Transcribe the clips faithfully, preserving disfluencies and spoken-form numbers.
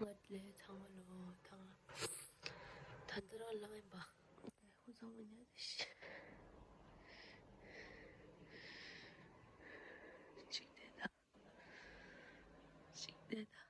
ང་ལས་ཚང་མ་ལོ་ཐང་ད་ལྟ་རང་ལངས་ཡིན་པ། ཧུ་ཚང་མ་ཉལ་ཏེ་ཤི། ཅིག་བསྡད་ད། ཅིག་བསྡད་ད།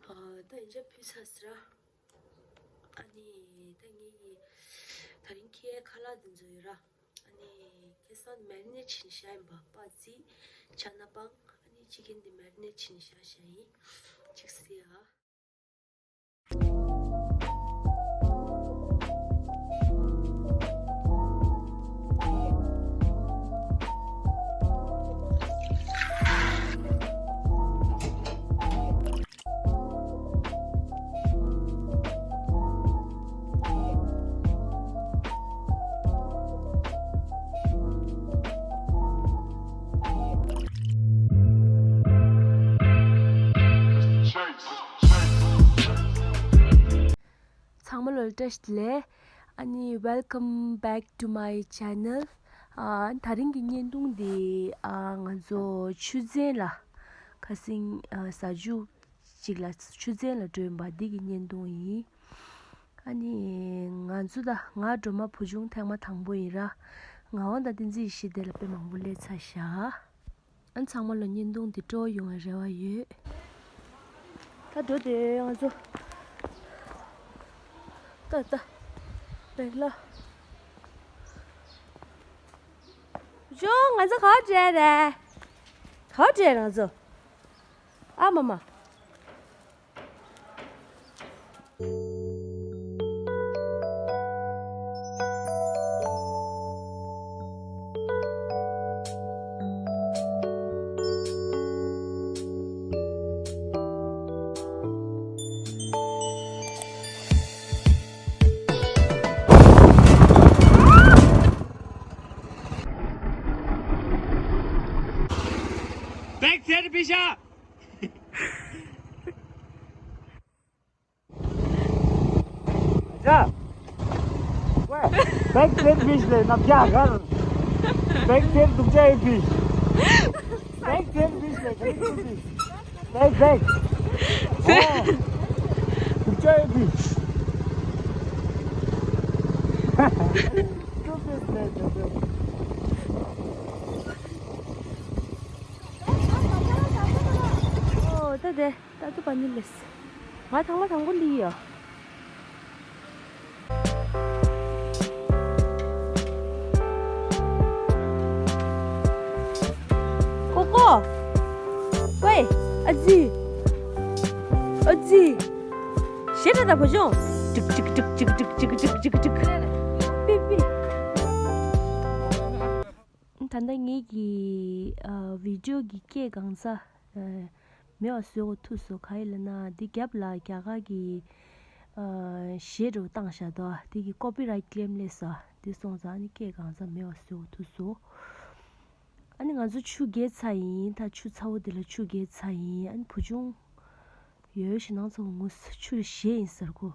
ཨ། ད་ཡིན་ཆ་ཕུལ་ཚར་ཟེར་ར། ཨ་ནི་ད་ངེད་ཀྱི་ད་རིང་ཁྱེད་ཁ་ལག་འདི་ཚོ་ཡོད་ར། ཨ་ནི་ཁ་སང་མེ་རི་ནེ་ཊི་བྱས་ཡིན་པ། སྤགས་རྩི། ཆ་ན་སྤང་། ཨ་ནི་ཅི་ཀན་འདི་མེ་རི་ནེ་ཊི་བྱས་བཞག་ཡིན། ཅིག་ཟེར་ཨ། ཚང་མ་ལོ་བཀྲ་ཤིས་བདེ་ལེགས། ཨ་ནི་welcome back to my channel. ཨ། ད་རིང་གི་བརྙན་ཐུང་འདི། ཨ། ང་ཚོ་ཆུ་ཚན་ལ། ཁ་སང་། ཨ། ཟ་ཆུ་ཅིག་ལ་ཆུ་ཚན་ལ་འགྲོ་ཡིན་པ་འདི་གི་བརྙན་ཐུང་ཡིན། ཨ་ནི་ང་ཚོ་ད་ང་སྒྲོལ་མ་བུ་ཆུང་ཐེངས་མ་དང་པོ་ཡིན་ར། ངག་དབང་དང་བསྟན་འཛིན་ཡེ་ཤེས་དེ་ལ་དཔེ་མང་པོ་སླེབས་ཚར་ཤག་ཨ། ཚང་མ་ལ་བརྙན་ཐུང་འདི་སྤྲོ་ཡོང་བའི་རེ་བ་ཡོད། ད་འགྲོ་དེ་ང་ཚོ། ད་ད། བེག་ལ། ཇོ། ང་ཚོ་ག་བར་འགྲོ་རེད། ག་བར་འགྲོ་ང་ཚོ། ཨ་མ་མ། Back to the picture. ཡ། ཝེ། བེག་ཐེར་བིས་ལེ་ན་བྱ་གར། བེག་ཐེར་སྡུག་ཅག་ཡིན་པི། བེག་ཐེར་བིས་ལེ་ག་རེ་ཐེར་བིས། བེག་བེག་ཨོ། སྡུག་ཅག་ཡིན་པི། ཨོ་ད་དེ། ད་དུ་པ་ནི་ལེས། ང་ཐང་མ་དང་པོ་ལི་ཡ། ཀོ་ཀོ། ཝེ། ཨ་ཙི། ཨ་ཙི། ཞེ་དྲག་ད་བུ་ཆུང་། ཀྲིག་ཀྲིག་ཀྲིག་ཀྲིག་ཀྲིག་ཀྲིག་ཀྲིག་ཀྲིག་ཀྲིག་ཀྲིག། པི་པི། ད་ལྟ་ངེད་ཀྱི་ཨ་བི་ཌིའོ་གི་སྐད་གང་ས་ཨ་མེད་པ་བཟོ་དགོས་ཐུག་སོང་། ག་ཡིན་ལབ་ན་འདི་རྒྱབ་ལ་རྒྱ་གར་གྱི་ཨ་གཞས་འདྲ་བོ་བཏང་བཞག་འདུག་འདི་གི་ཀོ་པི་རའེ་ཊི་ཀི་ལེམ་སླེབས་སོང་། འདི་སོང་ཙང་ཨ་ནི་སྐད་གང་ས་མེད་པ་བཟོ་དགོས་ཐུག་སོང་། ཨ་ནི་ང་ཚོ་ཆུ་བརྒལ་ཚར་ཡིན། ད་ཆུ་ཚ་བོ་འདི་ལ་ཆུ་བརྒལ་ཚར་ཡིན། ཨ་ནི་བུ་ཆུང་ཡོད་ཞེ་སྣང་ཚ་བོ་ངུ་ཆུ་བཞེས་ཡིན་ཟེར་གོ།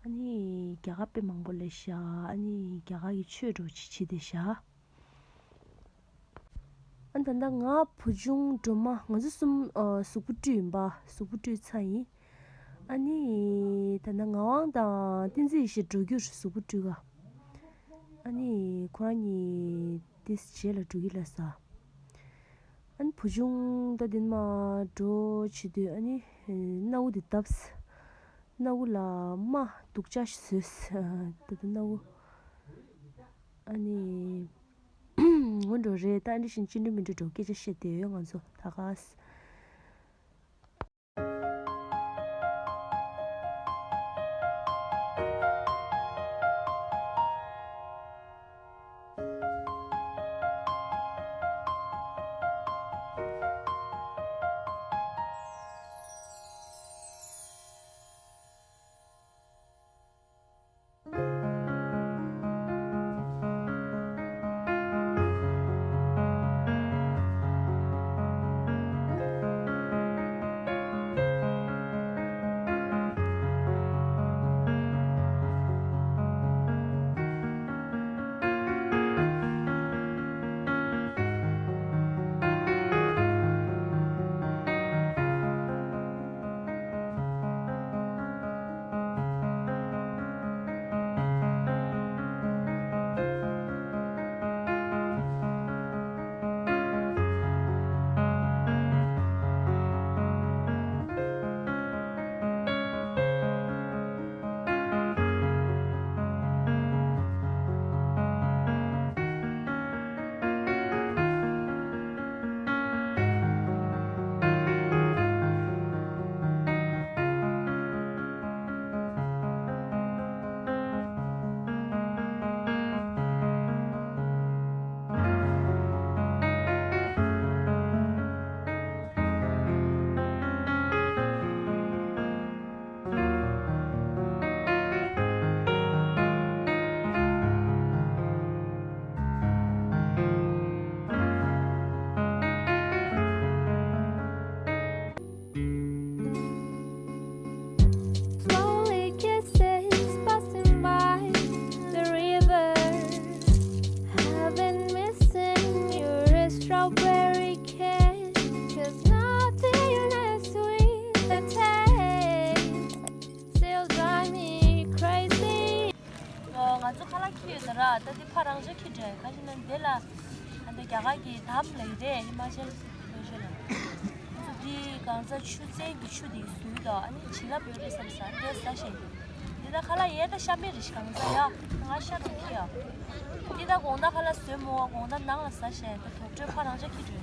ཨ་ནི་རྒྱ་གར་དཔེ་མང་པོ་སླེབས་ཤག་ཨ་ནི་རྒྱ་གར་གྱི་ཆོས་འདྲ་བོ་ཅིག་བྱེད་བསྡད་ཤག་ཨ་ད་ལྟ་ང་བུ་ཆུང་སྒྲོལ་མ་ང་ཚོ་གསུམ་ཨ་གཟུགས་པོ་བཀྲུས་ཡིན་པ། གཟུགས་པོ་བཀྲུས་ཚར་ཡིན། ཨ་ནི་ད་ལྟ་ངག་དབང་དང་བསྟན་འཛིན་ཡེ་ཤེས་འགྲོ་རྒྱུར་གཟུགས་པོ་བཀྲུས་ག་ཨ་ནི་ཁོ་རང་གཉིས་དེ་རྗེས་ལ་འགྲོ་གི་ལ་ས། ཨ་ནི་བུ་ཆུང་ད་དེ་ནས་མར་འགྲོ་བྱེད་དུས་ཨ་ནི་སྣ་བུག་དེ་བརྡབས། སྣ་བུག་ལ་རྨ་སྡུག་ཅག་ཞིག་བཟོས། ད་ལྟ་སྣ་བུག་ཨ་ནི། ངོ་འགྲོ་རེད། ད་འདི་བཞིན་ཅི་འདྲ་མི་འདྲ་འགྲོ་སྐད་ཆ་བཤད་བསྡད་ཡོད་ང་ཚོ་ད་ག་ས། ཁྱི་འདྲ་ཁ་ཅིག་ན་འདི་ལ་ཨ་འདི་རྒྱ་གར་གྱི་དམ་ལ་ཡི་རེད། ཧི་མ་ཅལ་པྲ་དེ་ཤ་ལ། ང་ཚོ་འདི་གང་ཚ་ཆུ་ཚན་གྱི་ཆུ་དེ་ཟོས་དང་ཨ་ནི་བྱི་ལ་བོད་རེད་བསམ་ས་འདི་ཟ་ཤེས་ཡོད། འདི་ད་ཁ་ལག་ཡས་ད་ཤ་མེད་རེད་ཤི་གང་ཚ་ཡ། ང་ཤ་དང་ཁྱི་ཡ། འདི་ད་དགོང་དག་ཁ་ལག་ཟོས་མོ་བ་དགོང་དག་ནང་ལ་ཟ་ཤེས་ད་དོག་ཁྲོས་ཕ་རང་ཅག་ཁྱི་འདྲ།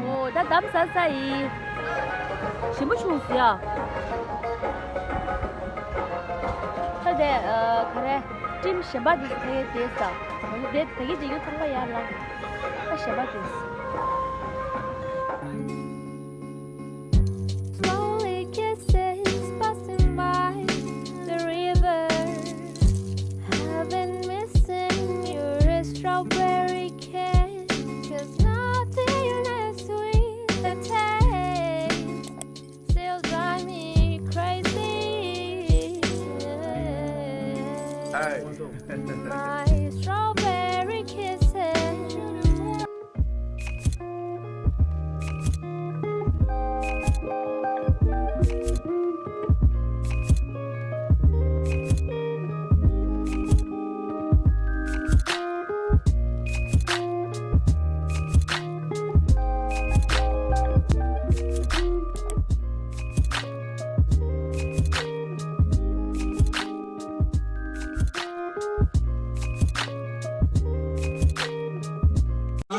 ཨོ་ད་དམ་ཟ་ས་ཡིན། ཞིམ་པོ་བྱུང་ཟེར་ཡ། ད་དེ་ག་རེ་ཊིམ་གཞན་པ་དེ་ཚོ་ཕ་གིར་བསྡད་ས། ད་གི་དེ་གི་བྱེད་རྒྱུ་ཚང་མ་ཡར་ལངས། ད་གཞན་པ་དེ། Slowly kisses passing by the river. I've been missing your strawberry kiss, 'cause nothing as sweet the taste still drive me crazy. Hey. My strawberry kisses.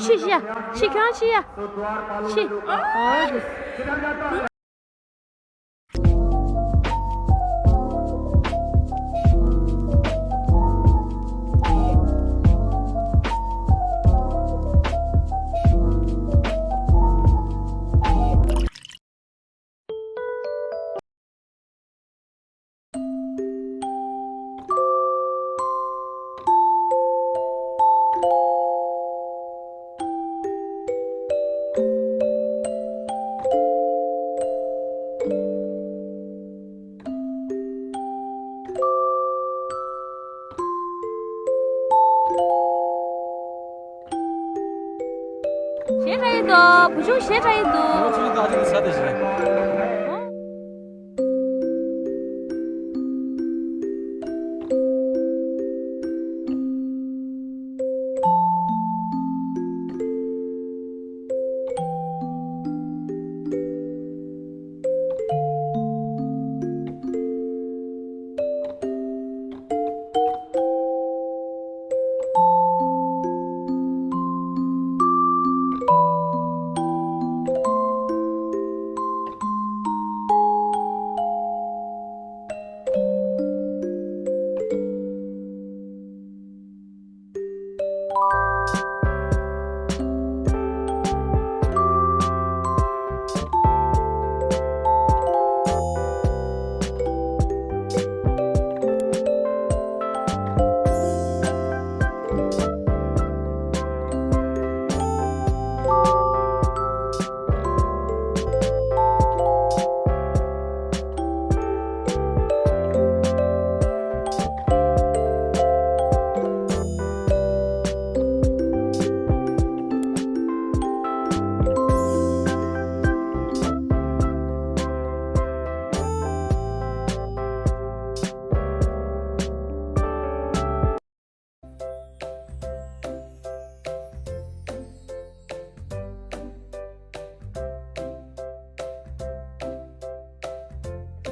ཤི་ཤི་ཡ། ཤི་ཁྱོད་ཤི་ཡ། ཤི། ཨོ་དེ། གཞས་འཁྲབ་ཡི་འདུག་བུ་ཆུང་གཞས་འཁྲབ་ཡི་འདུག་ཨོ་ཆུང་ཆུང་ད་ཅིག་ཟ་དེ་ཞིག་རེད། ཨོ།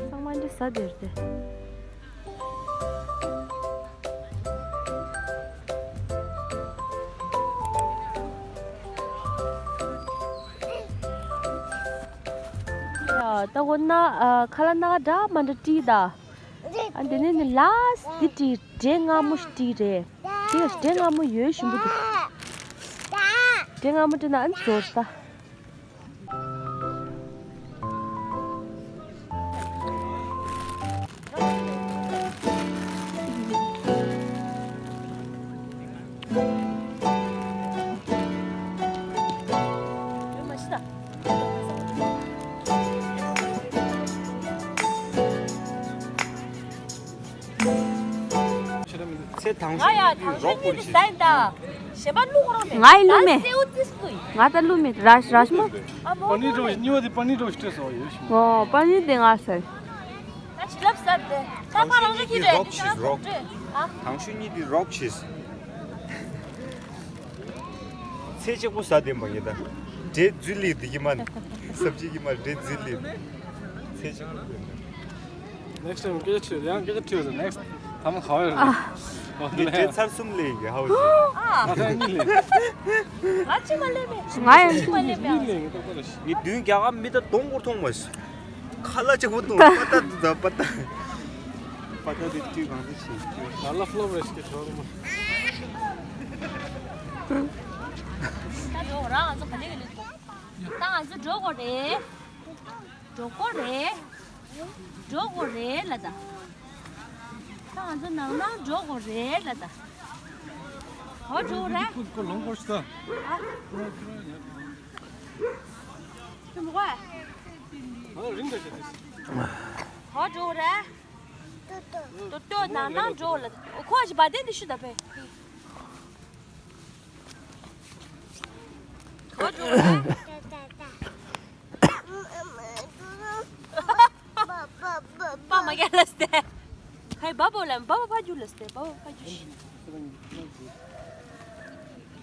ཚང་མ་འདི་ཟ་བསྡད་དེ། ད་འོ་ན་ཨ་ཁ་ལག་སྣ་ཁ་འདྲ་མ་འདྲ་བཀྲིས་ད། ཨ་འདི་ནས་ནི་ལཱསི་འདི་བཀྲིས། འབྲས་མངར་མོ་ཞིག་བཀྲིས་རེད། དེ་འབྲས་མངར་མོ་ཡོད་ཞིམ་པོ་འདུག་འབྲས་མངར་མོ་བཀྲིས་ན་ཨ་ནི་ཟོར་ད། ཚེ་དང་ང་ཡ་ཤོས་དང་ཤོས་རོགས་གཉིས་ཀྱི་ཟ་ཡིན་ད། གཞན་པ་བླུག་རོགས་མེད། ང་ཡི་བླུག་མེད། ད་སེའུ་ཏིས་བླུག་ཡིན། ང་ད་བླུག་མེད། ར་ར་ཞིམ་པོ། ཨ་མོ་པ་ནི་རོ་གཉིས་པ་དེ་པ་ནི་རོ་སྤྲད་སོ་ཡོད་ཞིམ་པོ། ཨོ་པ་ནི་དེ་ང་ཟ། ད་བྱིན་རླབས་ཟབ་དེ། ད་ཕ་རང་ཚོ་ཁྱེད་རེད་འདི་ཚོ་རོགས་སྤྲད། ཨ། དང་ཤོས་གཉིས་དེ་རོགས་བྱེད། ཚེ་གཅིག་པོ་ཟ་བདེན་པ་ངེད་ད། འབྲས་རྫུས་ལི་འདི་གི་མ། སབ་ཅི་གི་མ་འབྲས་རྫུས་ལི། ཚེ་གཅིག་པོ་བདེན་པ། Next time སྐད་ཆ་ཡང་སྐད་ཆ་དྲིས་ཟེར། Next time ཁ་བ་ཡོད་རེད། ངས་འབྲས་ཚར་གསུམ་ལེན་གི་ཧའོ་ཟེར། ཨ་ད་གཉིས་ལེན། ང་ཅི་མ་ལེན་མེད། ང་ཡང་ཅི་མ་ལེན་མེད། ངས་བདུན་རྒྱ་གར་མི་ད་སྡོང་སྐོར་མཐོང་མ་སོང་། ཁ་ལག་ཅིག་པོ་འདུག་པ་ཏ་འདུག་ད་པ་ཏ། པ་ཏ་དེ་དུས་གང་དུ་ཕྱིན་དུས། ད་ལ་ཕློ་རེ་སྐད་ཆོག་མ། ད་འགྲོ་རང་ང་ཚོ་ག་ལེ་ག་ལེ་འགྲོ། ད་ང་ཚོ་འགྲོ་དགོས་རེད། འགྲོ་དགོས་རེད། འགྲོ་དགོས་རེད་ལ་ད། ད་ང་ཚོ་ནང་ནང་འགྲོ་དགོས་རེད་ལ་ད། ག་པར་འགྲོ་དགོས་རེད། ཁོ་ལོང་སྐོར་ཞིག་ད། ཨ། ཁྱོད་མོ་ག་ཨ་རིང་ག་ཞིག་ད། ག་པར་འགྲོ་དགོས་རེད། ཏོ་ཏོ་ནང་ནང་འགྲོ་ལ། ཁོ་ཅི་བ་དན་འདི་ཤུ་ད་པས། ག་པར་འགྲོ་དགོས་རེད། པ་མ་རྒྱལ་ལ་སྟེ། ཧའི་བ་བོ་ལ་བ་བོ་ཕ་རྒྱུ་ལ་སྟེ་བ་བོ་ཕ་རྒྱུ་ཤི།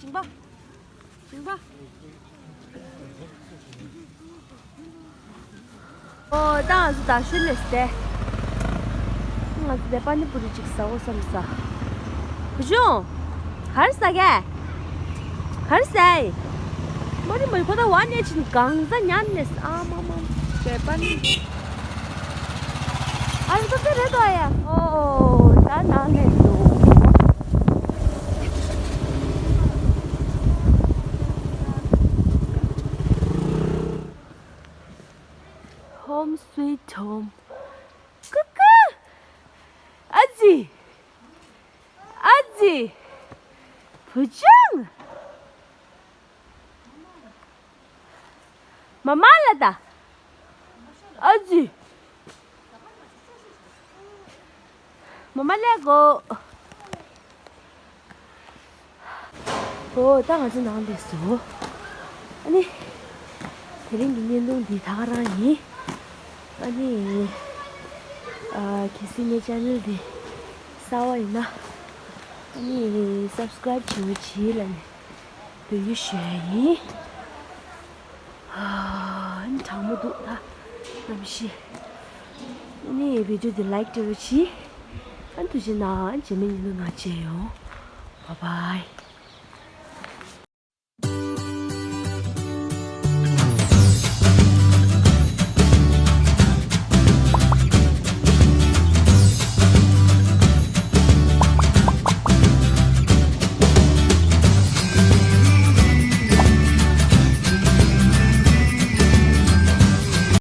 ཅིང་པ། ཅིང་པ། ཨོ་ད་ང་ཚོ་ད་ཤུལ་ལས་སྟེ། ང་ཚོ་དེ་པ་ནི་པུ་རི་ཅིག་ཟ་འོ་བསམ་ས། བུ་ཆུང་། ག་རེ་ཟ་གས། ག་རེ་ཟ་ཡི། མ་རི་མ་རི་ཁོ་ད་བ་ནས་ཕྱིན་གང་ཟ་ཉན་ནས་ཨ་མ་མ། བྱས་པ་ནི། ཨ་རི་ཁོ་ཚོ་རེད་དོ་ཡ། ཨོ་ད་ནང་ནས་འདུག Home sweet home. ཀུ་ཀུ། ཨ་ཙི། ཨ་ཙི། བུ་ཆུང་། མ་མ་ལ་ད། ཨ་ཙི། མ་མ་ལས་གོ། ཨོ་ད་ང་ཚོ་ནང་སླེབས་སོང་། ཨ་ནི། དེ་རིང་གི་བརྙན་ཐུང་འདི་ད་ག་རང་ཡིན། ཨ་ནི། ཨ་གལ་སྲིད་ངའི་ཅེ་ནལ་འདི་གསར་པ་ཡིན་ན། ཨ་ནི་སབ་སི་ཀ་རེབ་བྱེད་རོགས་བྱེད་ལབ་ནས་འབོད་སྐུལ་ཞུ་ཡ་ཡིན། ཨ་ནི་གྲང་མོ་འདུག་ད་གནམ་གཤིས། ཨ་ནི་བི་ཌིའོ་འདི་ལའིག་སྤྲད་རོགས་གྱིས། ཨ་ནི་ཐུགས་རྗེ་གནང་། རྗེས་མའི་བརྙན་ཐུང་ནང་མཇལ་ཡོང་། བྷའི་བྷའི།